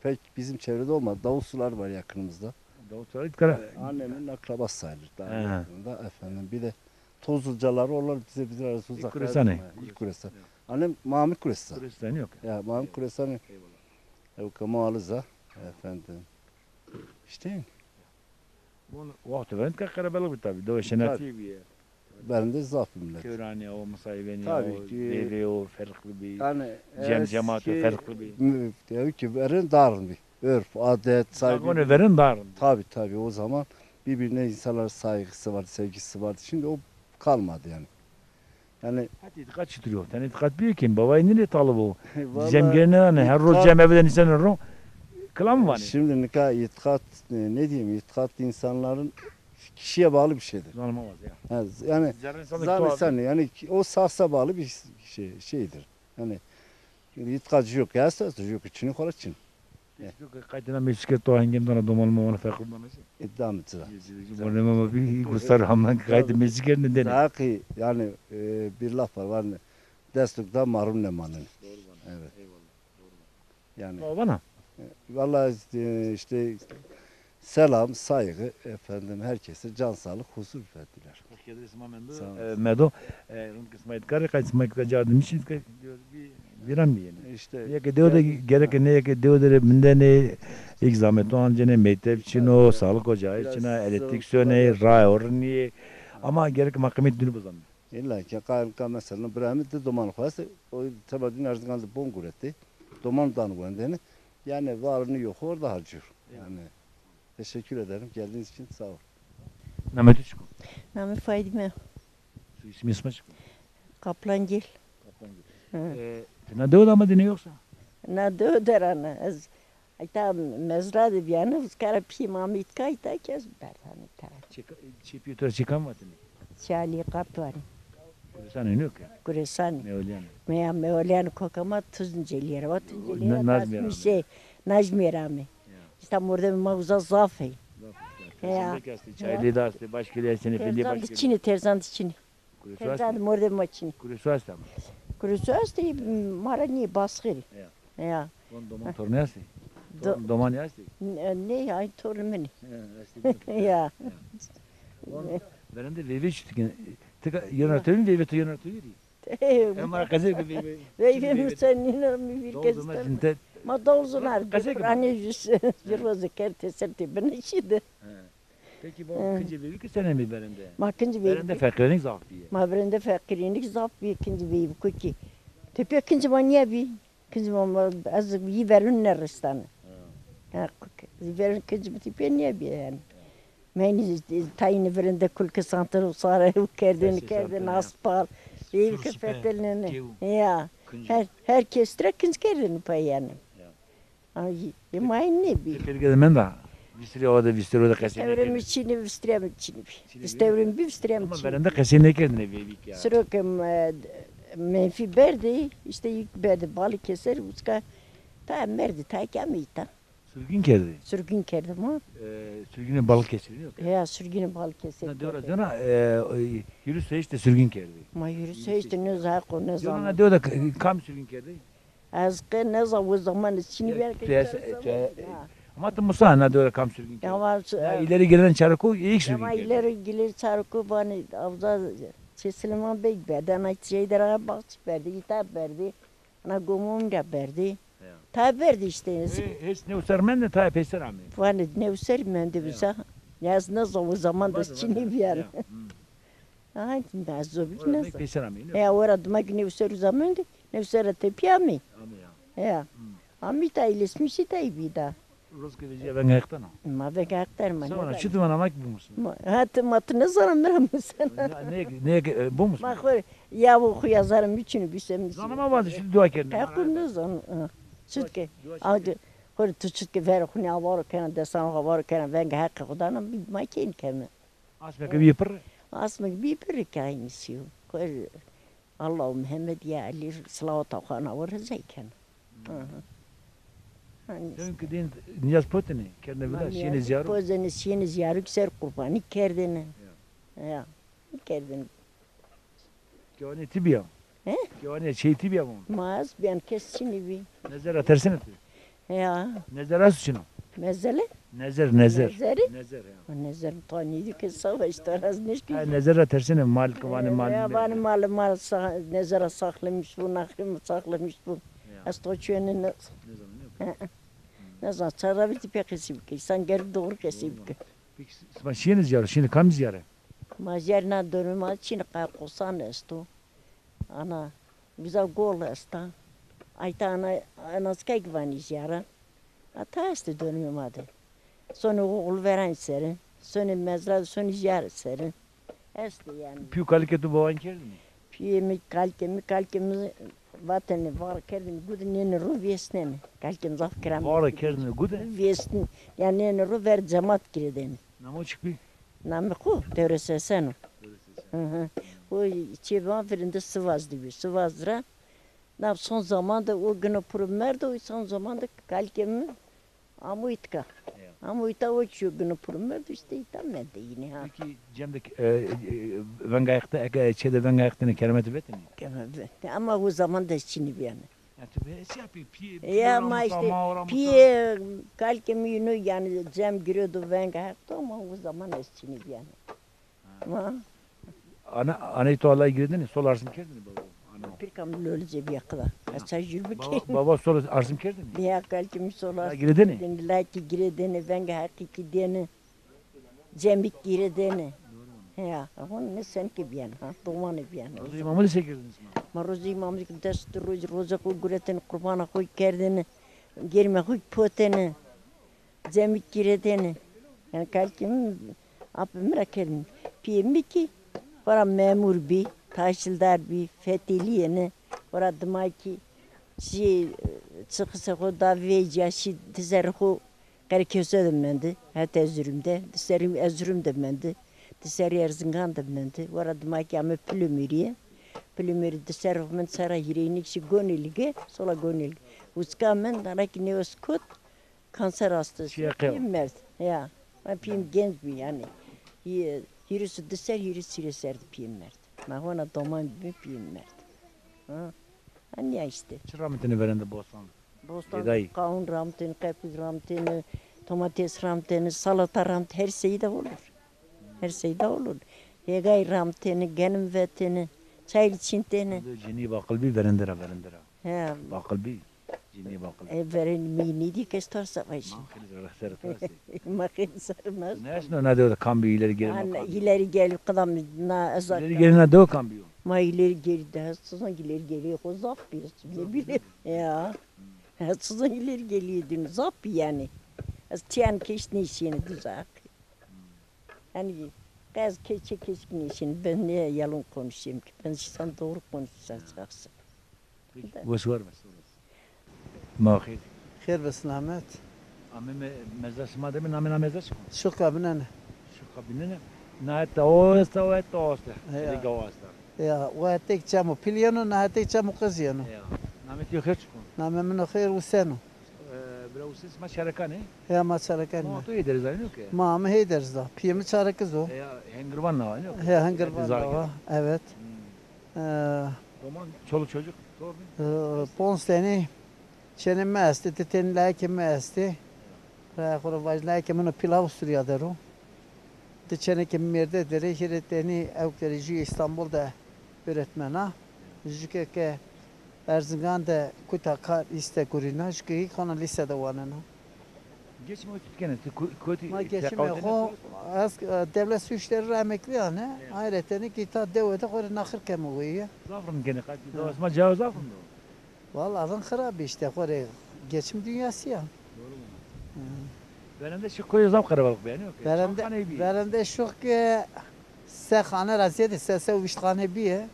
pek bizim çevrede olmadı. Davutsular var yakınımızda. Davutsular, İtkara. Ee, annemin akrabası sayılır daha yakınında. Efendim, bir de Tozlucaları, onlar bize, bize arası uzak. Kuresani. İlk Kuresan. Annem Mami Kuresan. Kuresani yok. Ya, Mami Kuresani. Eyvallah. Ev Kemal Aliza. Efendim. İşte. Bon, wexto verînd ke qerebelik bi tabî, dewe şenatî bîye. Berinde zaf bi millet. Kewranî o, Musayîvenî o, Dêvê o, ferqli bî. Yani cem cemaat o, ferqli bî. Eski mü-, dewi ki verin darın bî. Örf, adet, saygı. Zagonê verin darın bî. Tabii, tabii, o zaman birbirine insanlar saygısı vardı, sevgisi vardı. Şimdi o kalmadı yani. Yani. Hadi îtîqat çitur yo? Tenê îtîqat bîyo kî, bavayî nînê talib o. Vallahi cem gene nane, her roz îtîqat cem evde nîseno ro. Kilam vanê. Şimdi nika îtîqat, e, ne diyeyim, îtîqat insanların kişiye bağlı bir şeydir. Zanma vaz ya. Ha, yani zerrê insan zan insan, yani o sahsa bağlı bir şey, şeydir. Yani îtîqat yok ya, yok, çinî xora çin. Yok, qaytına meşke to hengem dana doman mı ona farklı bana şey. İddia mı çıra? Bana mı bir gustar hamdan qaytı meşke ne dene. Daha ki yani, e, bir laf var, var ne? Destûk da ma rûn nêmanenê. Doğru bana. Evet. Eyvallah. Doğru bana. Yani, e, vallahi, e, işte selam, saygı, efendim, herkese can sağlık, huzur ve diler. Hoş geldiniz, sima mendo. Sağ olun. E, medo, e, rindke sima îtkarê, qay sima îtka cardimî çin, îtka bir, bir an mi yeni? İşte. Nê ke dewe de gerek, nê ke dewe de mindenê, ilk zahmeto ancenê, mekteb çin o, sağlık ocağı çin a, elektrik söney, raye o rinîyê. Ama gerek ma qîmet dûnî bizanê. İlla ki ka, ka mesela bira mi di doman xo estê, o teba din Erzingan de bon guretê. Doman dan wendene. Yani varını yoğu orada harcıyor. Evet. Yani teşekkür ederim geldiğiniz için, sağ ol. Namê tu çik o? Namê Fadime. Soyismê sima çik o? Kaplangil. Kaplangil. Hı. E, ti na dewe de amadêne yoksa? Na dewe de ra ne. Ez Îta mezra de bîyane, uzka ra pîyê ma amê îtka, îta kes berdanê îta ra. Çê ka-, çê pîyê to ra çê kam vatêne? Çê Alî Qaptanî. Kuresanê nîyo ke? Kuresanî. Mewelîyanê. Meya Mewelîyanê koka ma Tuncelîye ra. O Tuncelîye ra Nazmîye ra amê. Nazmîye ra amê. Ya. Îta mordemê ma uza zaf ê. Zaf ê. Ya. Terzan de ke estê, Çaylı de estê, başka de estê, ne bileyim, Terzan de çin ê, Terzan de çin ê. Kuresu estê? Terzan de mordemê ma çin ê. Kuresu estê ama. Kuresu estê, ma ra nîyê, Basxirî. Ya. Ya. Von doman tornî estê? Do- Torn domanî estê? Nê, nê, ay tornê min ê. Ya, estê. Ya. Ya. Von verende veyvê çitik. Tika yena tewin veyvê to yena tewirî. Ema qezê ke veyvê. Veyvê mi sen nîno mi vîr kes. Ma dol zon ar. Qezê ke. Anê jüs. Bir roze kerte ser te bine şide. He. Peki, bu kincê veyvî ki senê mi verende? Ma kincê veyvî. Verende feqîrînik zaf bîye. Ma verende feqîrînik zaf bîye, kincê veyvî ki. Tepîya kincê ma nîya bî. Kincê ma, ma, ez yî verun nêristane. Ha. Ha, yî verun kincê mi tepîya nîya bîye yani. Meynî tayîne verende kulke santene, sare kerdene, kerdene aspar. Veyvî ki fetelnene. Ya. Her, her kes ra kinc kerdene pay yani. Ya. Ay, e, ma nêbî. Pêrge de menda. Vîstirî o de, vîstirî o de qesey nêkerdêne. Ewre mi çinî, vîstirîya mi çinî bî. Vîstirîya mi bî, vîstirîya mi çinî bî. Ama verende qesey nêkerdêne veyvî ke. Siro ke, e, menfî berdî, îşte yîk berdî, balî keser, uska ta merdî, ta ke ameyî ta. Surgîn kerdî. Surgîn kerdî ma. E, surgînê Balıkesirî nîyo ke? Ya, surgînê Balıkesirî kerdî. Na dewe ra zona, e, e, hîris heşt de surgîn kerdî. Ma hîris heşt de nêza qo nêzana. Zona na dewe de k-, kam surgîn kerdî? Ez qe nêza o zaman çinî bîya ke. Ama ti musa na dewe de kam surgîn kerdî? Ya, ma, ya, ileri gelen Çarıkov ilk surgîn kerdî. Ya, ma ileri gelen Çarıkov vanê avza çê Silêman Beg berdî, ana çê de ra baxçî berdî, îta berdî. Ana gomon ra berdî. Ya. Ta berdî îşte. Hês newser mende, ta peyser amê. Vanê newser mende uza. Ya, ez nêza o zaman de çinî bîya. Ya. Aha, ez zobîk nêza. Peyser amê. Ya, ora dima ki newser uza mende, newser ra tepîya amê. Amê ya. Ya. Amî ta îlesmîşî ta bî da. Roz ke vejîya venga heqdena? Ma venga heqden ma. Sewna çi diman ama ki bimusme? Ma, ha, ti ma ti nêzana mi ra musena. Ne, ne, ne, e, bimusme? Ma xo ya, o xo ya zara mi çinî bî se mi. Zana ma vaze çi dua kerdin? Ha, xo nêzana. Çitke. Agi, xo tu çitke ver xo nê avaro kena, desan xo avaro kena, venga heqê xo dana, ma kên keme. Asme ke bî pirre? Asme ke bî pirre ke aynî sî yo. Xo Allah û Mihemed ya Elî silawata xo ana o rizay kena. Aha. Hanî. Sen ki din niyaz potene, kerdine vida, şiyene ziyaro. Pozene, şiyene ziyaro ki ser qurbanî kerdene. Ya. Ya. Kerdene. Kewanê ti bîya? He? Kewanê çey ti bîya von? Ma ez bîyan kes çinî bî. Nezer ra tersene ti? Ya. Nezer esto çin o? Mezele? Nezer, nezer. Nezerî? Nezer, ya. O nezer mi ta nêdî ke savaş ta ra ez nêşkî. Ha, nezer ra tersene, mal ke vanê mal. Ya, vanê mal, mal sa-, nezer ra saxlemîş bo, naxrê mi saxlemîş bo. Ya. Ez to çuyene ne. Nêzana, nêzana. Nêzana, ça ra vîtî pê qesî bike. Însan gerek doğru qesî bike. Peki, sima şiyene ziyaro, şiyene kam ziyare? Ma ziyar na dormê ma çin, qay qosan esto. Ana, uza gol esta. Ayta ana, ana zikay ki vanî ziyara. Ata estê dormê ma de. Sonê oxul veran seri, sonê mezra, sonê ziyar seri. Estê yanî. Pî û kalikê tu bawan kerdî mi? Pîyê mi, kalikê mi, kalikê mi vatêne, vare kerdêne gude, nêne ro vêsnêne. Kalikê mi zaf kiram. Vare kerdêne gude? Vêsnî. Yanî nêne ro ver cemat girêdêne. Namo çik bî? Namê xo Dewres Hesen o. Dewres Hesen. Hı hı. O çê ma virinde Sivas de bî. Sivas ra. Na son zaman de o gino piro merdo, son zaman de kalikê mi Amo îtka. Ya. Amo îta o çiyo gino pulumê de, işte îta mende yine ha. Peki cem de, e, e, veng ayakta, eke çê de veng ayakta ne, keremeti vetini? Keremeti vetini. Ama o zaman da çinî bîyane. Ya, tu be, şey yapayım, piye, piye Ya, ama işte, piye, kalkê mi yino yani cem girêdo veng ayakta ama o zaman ez çinî bîyane. Ha. Ma. Ana, aney to Allah'ı girdin, sol arsın kerdin baba. Ana. Pirka mi lolî cebîya qida. Ha. Ez çay jür baba, bikeyim. Baba sol arsın kerdin. Ya kalkê mi sol arsın girdin. Lakî girdin, veng heqîqî dêne. Cemîk girdin. Ya, hon ne sen ki bîyen, ha, domanî bîyen. Roza îmamlî se girdin sima? Ma roza îmamlî dest roz, roza xo guretin, qurbana xo kerdin, germe xo potene. Cemî kîredêne. Yani kalkê mi, apê mi ra kerdêne. Pîyê mi kî xora memur bî, tahsîldar bî, fetelîyêne. Xora dima kî şî, e, çixisê xo da vecîya, şî di serrî xo Qereköse de mendi, het Erzurum de, di serrî Erzurum de mendi, di serrî Erzingan de mendi. Xora dima kî ame Pilimîrîye. Pilimîrî di serrî xo mend sera hîrêyînî kî şî Gonelîge, sola Gonelîge. Uska mend, ana kî nêwes kot, Kanser hastası. Şiye qew. Pîyim merd. Ya. Ma pîyim genc bî yani. Hî-, hîris û di ser, hîris hîrê ser de pîyim merd. Ma hona doman bî, pîyim merd. Ha. Hani ya işte. Çi ramitini verende bostan? Bostan, Edayî. Qawun ramitini, qepûz ramitini, domates ramitini, salata ramit, her şey de olur. Her şey de olur. Hêgay ramtêne, genim vetêne, çay çîntêne. Cinî baqil bî, verende ra, verende ra. He. Baqil bî. Cinî baqil. E, verên mi nîdî kes tarsa vajî. Ma xêlî zere ser tarse. Ma xêlî zere mez. Ne esno na dewe de kam bî, ileri geri no kam bî? İleri geri qidam na ez. İleri geri na dewe kam bî yo? Ma ileri geri de, sizin ileri geri xo zaf bî. Ne bileyim. Ya. Sizin ileri geri din zaf bî yani. Ez tiyan keş nêşîne duzak. Yani, qe ez keçe keşik nêşîn, ben ne yalan konuşayım ki? Ben sana doğru konuşacaksın. Peki, boş ver, boş ver. Ma xêr. Xêr be selamet. Amê me-, mezra sima de mi, namê na mezra çik o? Şuka Binene. Şuka Binene. Na heta o esta, o heta o esta. Ya. Şirîka o esta. Ya, o hetek çemo pil yeno, na hetek çemo qiz yeno. Ya. Namê to xêr çik o? Namê mino xêr Usen o. E, bira Usen, sima Çarekan ê? Ya, ma Çarekan ê. Ma to Heyder Zayno ke? Ma mi Heyder Zay. Pîyê mi Çarekiz o. Ya, Hengirvan na, yok? Ya, Hengirvan na, evet. Hmm. E, Doman, çoluk çocuk, doğru mu? E, ponc tenî çênê mi estê, di tenî layekê mi estê. Raya xo ra vaj, layekê mino pîl Avusturya der o. Di çênekê mi mêrde der ê, hîrê tenî ewk der ê, jû Îstanbul de öğretmen a. Jû ke ke Erzingan de kuta kar îste gurîna, jû ke hîk hona lîse de wanena. Geçim o tut kene, tu ku-, kotî. Ma geçimê xo, ez, e, devlet su işleri ra emeklî yane. Evet. Ayreten kî ta dewe de xo rê naxir keme weye. Zaf rind kenê, qatî. Ha. Dewa sima cayo zaf rind o. Valla rind xirab îşte, xo rê geçim dünyası ya. Doğru mu? Hı. Verende Şuka koyê zaf qerebalix bî, yanî, yok? Verende, çand xane bî? Verende Şuka se xane ra zêde, se, se û vîst xane bîye.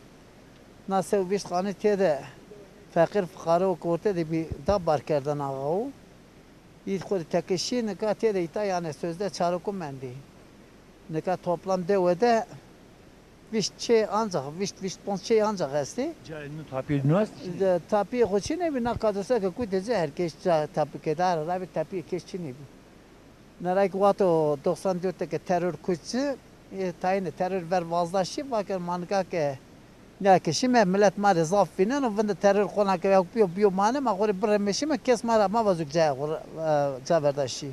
Na se û vîst xane têde feqîr fiqare û korte de bî, da bar kerden axa o. Îd xo de teke şî, nika têde îta, yanî sözde çareku mendî. Nika toplam dewe de vîst çê ancax, vîst, vîst ponc çê ancax estî. Ca, nu tapî nu est çinî? De, tapîyê xo çinê bî, na kadrosa ke kutê ci her kes ca tapî kerdê, ara ra bî tapîyê kes çinê bî. Nara ki wexto doksan dört de ke terör kut ci, e, tayîne terör ver vazda şî, vaker ma nika ke nîya ke şîme, milet ma rê zaf vîneno, vinde terör qona ke ya bîyo, bîyo mane, ma xo rê biremeşîme, kes ma ra ma vazo cayê xo, e, ca verda şî. Ya,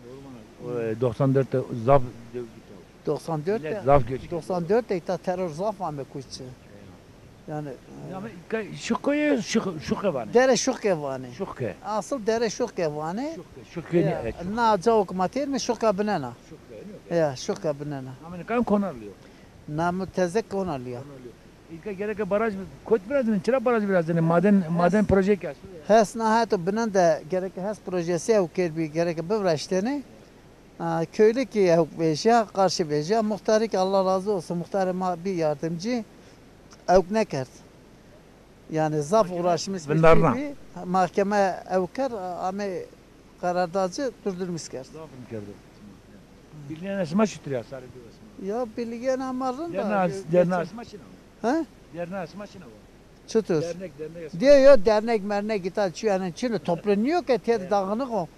doğru mana. O, e, doksan dört de zaf dew gita. Doksan dört de, millet zaf göç etti. Doksan dört de îta terör zaf ame kut ci. Ya. Yanî, e, ya, Şuka, Şuka vanê. Dere Şuke vanê. Şuke. Asıl Dere Şuke vanê. Şuke, Şuke. Ya, ne, e, Şuke. Na cao ke ma têrme Şuka Binena. Şuke, ne? Ya, Şuka Binena. Ama nika Konarlî yo. Namê teze Konarlî ya. Konarlî yo. Îlka gereke baraj, kot virazîne, çira baraj virazîne, maden, maden proje ke esto ya. HES na heto binen de gereke HES projesi ew kerdbî, gereke biviraştêne. Ha, köylü ki ewk vejya, karşı vejya. Muhtarı ki Allah razı olsun, muhtarê ma bî yardımcı, ewk nêkerd. Yani zaf uğraşmış bir şey bî. Mahkeme ewk kerd, ame karardacı durdurmuş kerd. Zaf rind kerdo. Bilgîyena sima çitur ya, sarê dewa sima? Ya bilgîyena ma rind a. Derna, derna sima çin a? Ha? Derna sima çin a? Çitur? Dernek, dernek sima. Diyor ya, dernek mernek îta çi yani çin, toplu niyo ki, têde dağınık o.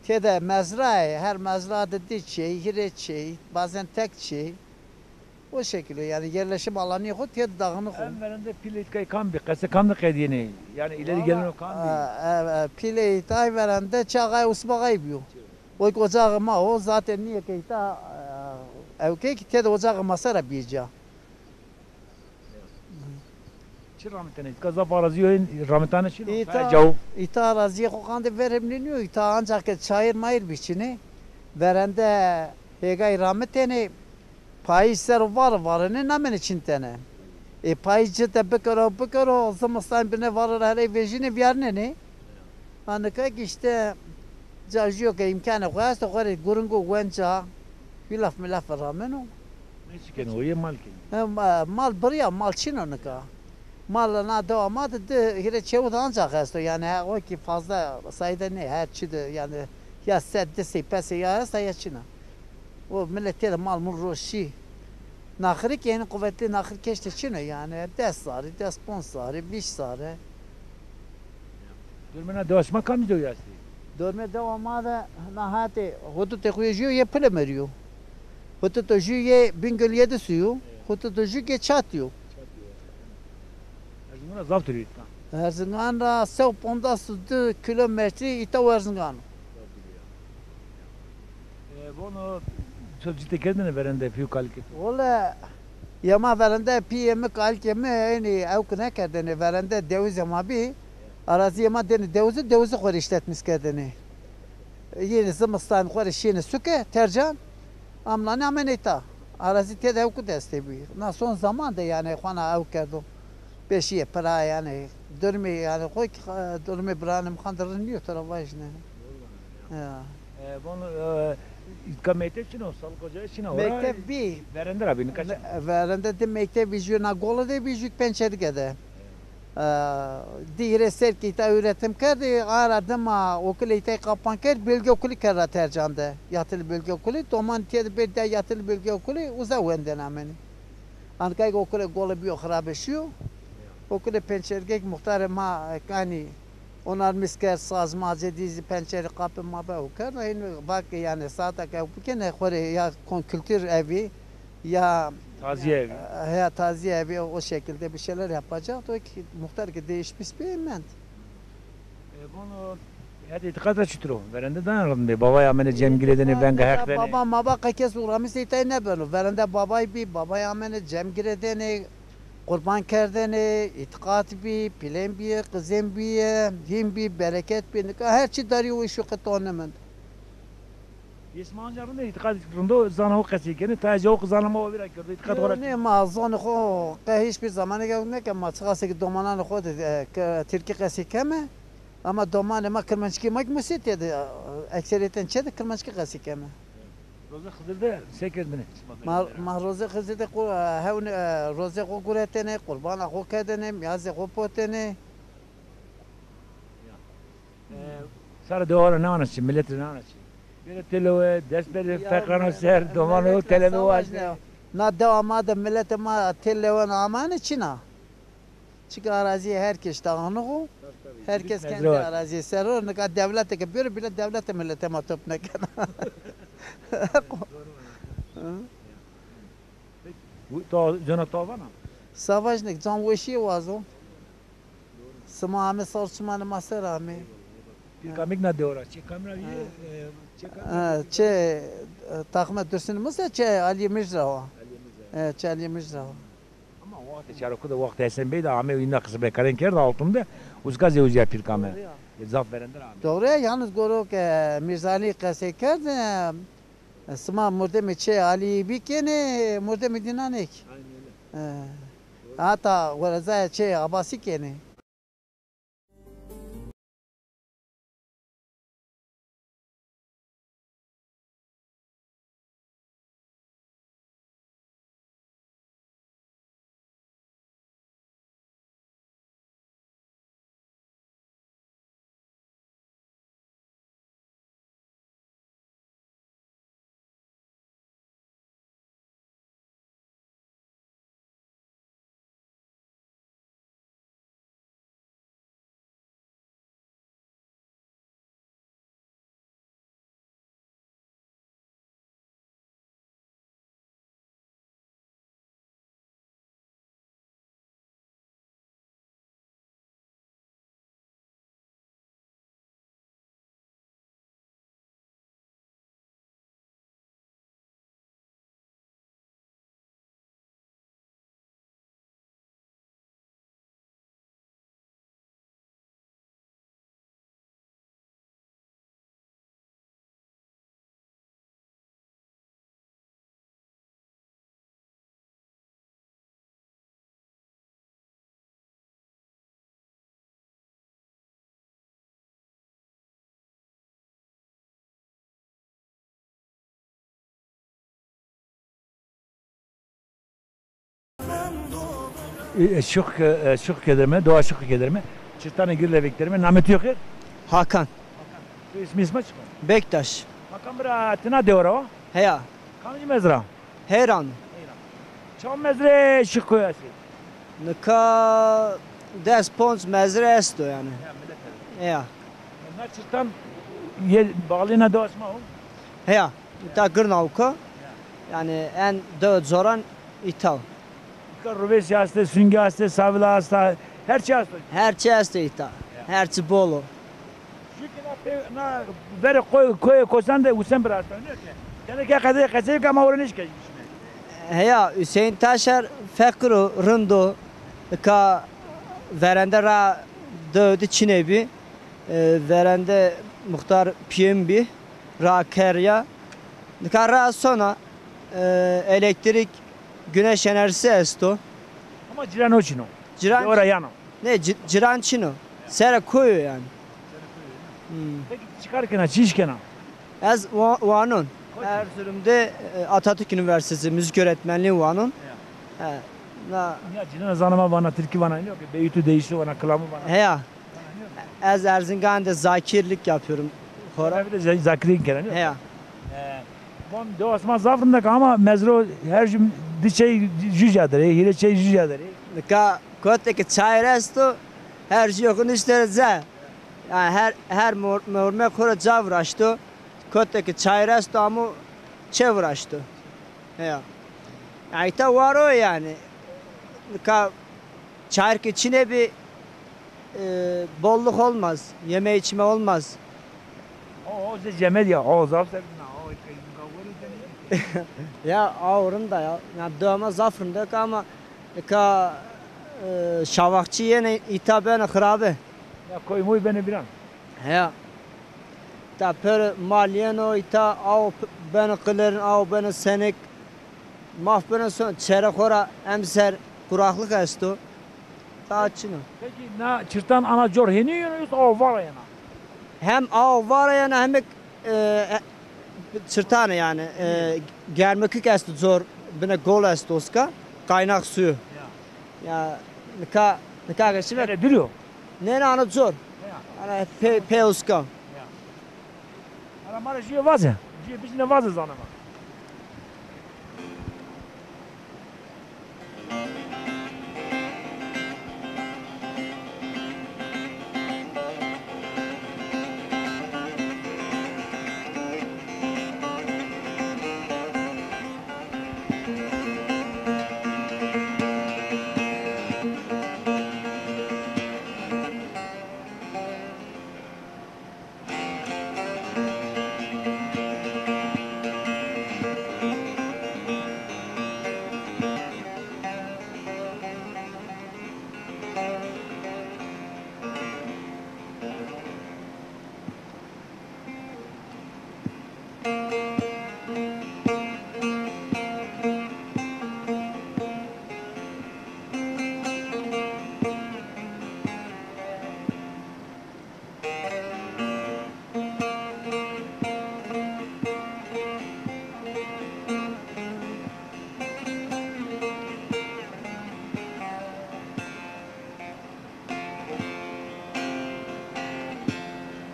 Têde mezra yê, her mezra de di çê, hîrê çê, bazen tek çê. O şekil o, yanî yerleşim alanî xo têde dağınık o. En verende pîlê îtkay kam bî, qese kam de qedîyenê? Yanî îleri geleno kam bî? E, e, pîlê îtay verende çaxay Usma Xay bîyo. O ki ocaxê ma o, zaten nîyê ke îta, e, ewkê ki têde ocaxê ma ser a bîyê ca. Çi ramitene? Îtka zaf arazîyo ramitane çin o? Îta, cawo. Îta arazîyê xo qandê veremlî nîyo. Îta ancax ke çayir mayir bî çinê. Verende hêgay ramitênê, payîz ser o vare varênê, namenê çin tene. Ê payîz ci de bikero, bikero, zimistan bine vare ra herey vejînê vîyarnenê. Ha, nika ki îşte ca jûyo ke îmkanê xo esto, xo rê guringo wenca, hîlaf milaf rameno. Ne çi keno, o yê mal kenê? He, ma-, mal birîya, mal çin o nika. Mal na dewa ma de di hîrê çewid ancax esto, yanî he, o ki fazla sayede nê, her çi de, yanî ya se di sey pesê ya esta ya çin a. O milet têde mal mul ro şî. Naxirî ki hênî quvetlî naxir keştê çin o yanî. Des zarî, des ponc zarî, vîst zarî. Dormê na dewa şima kamcî dew estê? Dormê dewa ma de na hatê hudutê xo yê jûyo yê Pilemerî yo. Huduto jû yê Bingöl Yedisû yo. Huduto jû ke Çatî yo. Erzingan ra zaf dûrî îta. Erzingan ra se û pondas û di kîlometrî îta û Erzingan o. E, vono, to cite kerdêne verende pî û kalikê to? Wele, ya ma verende pîyê mi, kalikê mi, eynî ewk nêkerdêne, verende dewizê ma bî. Arazîyê ma dêne dewizî, dewizî xo rê îşletmîs kerdêne. Yenê zimistan xo rê şîyêne suke, Tercan. Amnanê amêne îta. Arazî têde ewk destê bî. Na son zaman de yanî xwana ewk kerdo. Beşîye pira yanî. Durumê yanî xo ki, durumê biranê mi xan de rind nîyo, to ra vajîne. Ya. E, vono, e, îtka mekteb çin o, sağlık ocağı çin o, ora. Mekteb bî. Verende ra bî, nika çin o? Me-, verende di mekteb bî, jû na gole de bî, jû pençerike de. E, di hîrê serr ki îta üretim kerdî, ara dima okulê îtay qapan kerd, bölge okulu kerd ra Tercan de. Yatılı bölge okulu, doman têde bê de yatılı bölge okulu, uza wendên amenî. Ankay okulê gole bîyo, xirabe şîyo. Okulê pençergek muxtarê ma, e, kanî onarmîs kerd, saz ma cedîzî pençerî qapê ma be û kerd. Hîn vake yanî saeta ke bikene xo rê ya kon-, kültür evi ya taziye evi. Ya taziye evi, o şekilde bir şeyler yapacak. O ki muxtar ki değişmiş bir mend. E, vono, hetê îtîqat ra çitur o? Verende dana rind bê? Babay amene cem girêdêne, venga Heq dêne. Baba maba qe kes uğramîse îtay nêbeno. Verende babay bî, babay amene cem girêdêne, qurban kerdêne, îtîqat bî, pîlên bîye, qizên bîye, hîn bî, bereket bî. Nika her çi darî û îşo qe to nêmend. Yê sima anca rind ê, îtîqat rind o, zana xo qesey kenê, tayê ca o ki zana ma o vîra kerdo, îtîqat xo ra. Nê, ma zonê xo qe hîç bir zamanêk ewk nêken, ma çiqasê ki domananê xo de, e, ke-, tirkî qesey keme, ama domanê ma kirmanckî ma ki musî têde, e, ekserîyeten çê de kirmanckî qesey keme. Rozê Xizir de se kerdêne? Ma, ma rozê Xizir de qu-, e, hewn, e, rozê xo guretêne, qurbana xo kerdêne, miyazê xo potêne. E, sare dewa ra nana çi, milet ra nana çi? Bêrê têlewe, dest bêrê feqîran ser, domano têlewe wajne. Na dewa ma de miletê ma têlewe amane çin a. Çike arazîyê her kes dağınık o. Her kes kendi arazîyê ser o. Nika dewlete ke bêro bîle dewlete miletê ma top nêkena. To cona to vana? Savaş nik, can weşîye wazo. Sima ame sar çimanê ma ser ame. Pîrkamik na dewa ra. Çê kamî ra bîye, e, çê kamî ra bîye? Ha, çê, e, Taxme Dursun Musa, çê Alî Mirz ra wa. Alî Mirz ra. E, çê Alî Mirz ra wa. Ama wextê Çaroku de, wextê Hesen Bey de ame îna qismekarên kerd Altun de, uska zewicîya pîrkame. Doğru ya. E, zaf verende ra ame. Doğru ya, yalnız goro ke Mirz Alî qesey kerd, e, sima mordemê çê Alî bî kenê, mordemê dîna nêk. Aynen öyle. E, hata werezaya çê Abasî kenê. E, e, şık, e, şık kederme, doğa şık kederme. Çırtanı girle beklerme. Namê tu xêr? Hakan. Tu ismi isma çıkma? Bektaş. Hakan bira, tina deora o? Heya. Kamcı mezra? Heyran. Heyran. Çam mezre şık koy asi? Nika des ponc mezre esto yani. Ya, millet esto. Ya. Na çırtan ye bağlina doğa sima o? Heya. Îta girna uka. Yani en dewe coran îta. Îta ruvêsî astê, sungî astê, savila asta, her çî asto. Her çî esto îta. Ya. Her çî bol o. Jû kî na pê, na verê koy, koyê Kosan de Husen bira asta, nîyo ke? Kene ke qedê qesey ke ama ora nêşke. Heya, Hüseyin Taşer feqir o, rind o. Nika verende ra dewe de çinê bî. E, verende muxtar pîyê mi bî, ra kerya. Nika ra sona, e, elektrik, güneş enerjisi esto. Ama ciran o çin o. Ciran. Ora yan o. Ne, ci-, ciran çin o. Sere koy o yani. Hmm. Peki çi kar kena, çi iş kena? Ez wa-, wanon. Erzurum'da, e, Atatürk Üniversitesi müzik öğretmenliği wanon. Ya. He, na. Ya ciran zanama vana, tirkî vana, yok, beytu değişi vana, kılamı vana. Heya. Ez Erzingan de zakirlik yapıyorum. Xora. Bir de za-, zakirlik kena, nîyo? Heya. E, bon, dewa sima zaf rindek ama mezro her jü-, di çey jüja derê, hîrê çey jüja derê. Nika kote ki çayır esto, her jü yoxun işte ze. Yani her, her mor-, morme xora ca viraşto. Kote ki çayır esto ama çe viraşto. Heya. Yani ita waro yani. Nika çayır ki çine bir, e, bolluk olmaz. Yeme içme olmaz. O, o ze cemed ya, o zaf sevdin ha, o kayın kavuru seni. Ya, aw rind a ya. Ya, dewama zaf rindek ama nika, e, şavaxçî yenê îta benê xirabe. Ya, koy moy benê bîran. Heya. Ta pêro mal yeno, îta aw p-, benê qilêrin, aw benê senik. Maf benê son, çere xora emser kuraklık esto. Daha çin o. Peki na çirtan ana cor hênî yeno yoksa aw vara yena? Hem aw vara yena hem, e, e, çirtan yani, e, germikik esto cor, bine gol esto uska, kaynak suyu. Ya. Ya, nika, nika geçime. Öyle duruyor. Ne, ne, ana cor. Ya. Ana pe, pe uska. Ya. Ara ma rê jûye vaze. Jûye bicîne vaze zanema.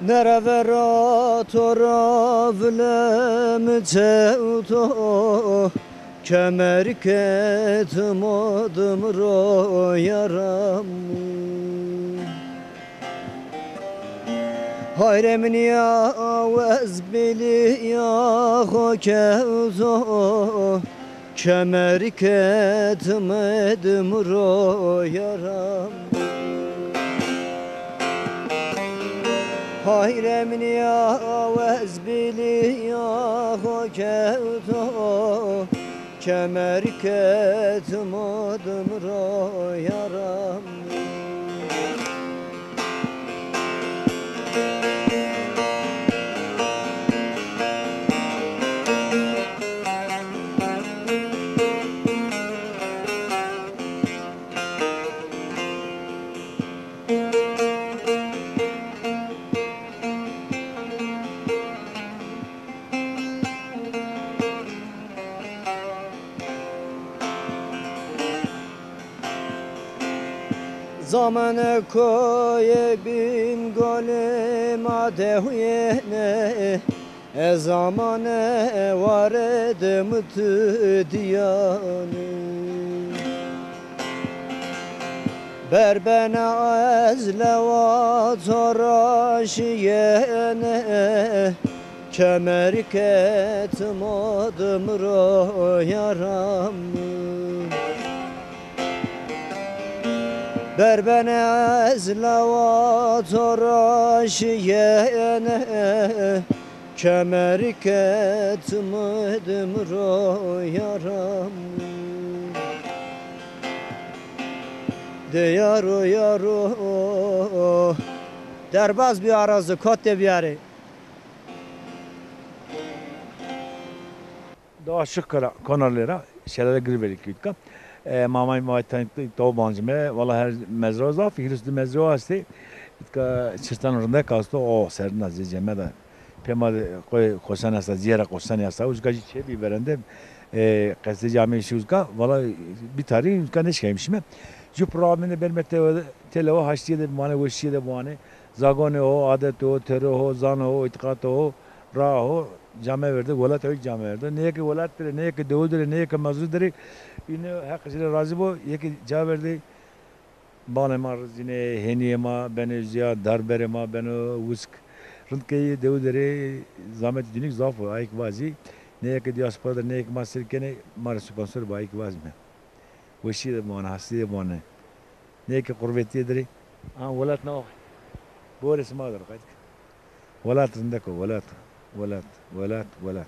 Nere vera to ra vilem cewto, kemer ke dim dim ro yaram. Hayrê min ya wez bilî ya xo kewto, kemer ke dim dim ro yaram. Hayrê min ya wez bilî ya xo kewto, kemer ke dim dim ro yaram. Zamane koyê Bîngolê ma dewiyêne, e zamane warê de mi tu diyane. Berbene ez lewa to ra şiyêne, kemerî ke ti ma de mi ro yaram. Berbene ez lewa to ra şiyêne, kemerî ke ti ma de mi ro yaram. De yaro yaro. Derbaz bî, Arazî, kot de bîyarê. Daha şık kara, Konarlı ra, Şelale Gırveli kütka. E, mamay, mamay tanıttı, tavu bancıme. Valla her mezra zaf, hîris di mezra hastê. Kütka çirtan rindek hasto, o serina zeceme de. Pema de koy kosan hasta, ziyara kosan hasta. Uzka jî çebi verende, e, qestê camê şi uzka. Valla bir tarih uzka ne şeymişme. Ju programinde berme te, tele o haştiye de bimane, weşiye de bimane. Zagone ho, adet ho, tere ho, zano ho, îtîqat ho, ra ho, came verde, welat ho came verde. Ne yeke welat dire, ne yeke dewu dire, ne yeke mezru dire, îne Heq jî ra razî bo, yeke ca verde, banê ma rizîne, henîyê ma beno zîya, darberê ma beno wisk. Rind ke yê dewu dire, zametê dînîk zaf o, ayik vazî. Ne yeke diaspora dire, ne yeke ma sêr kenê, ma rê sponsor bo, ayik vazîme. Weşîye de bimane, hastîye de bimane. Nê ke qurvetîye dirê. Ha, welat na. Borê sima der qayt. Welat rindek o, welat. Welat, welat, welat.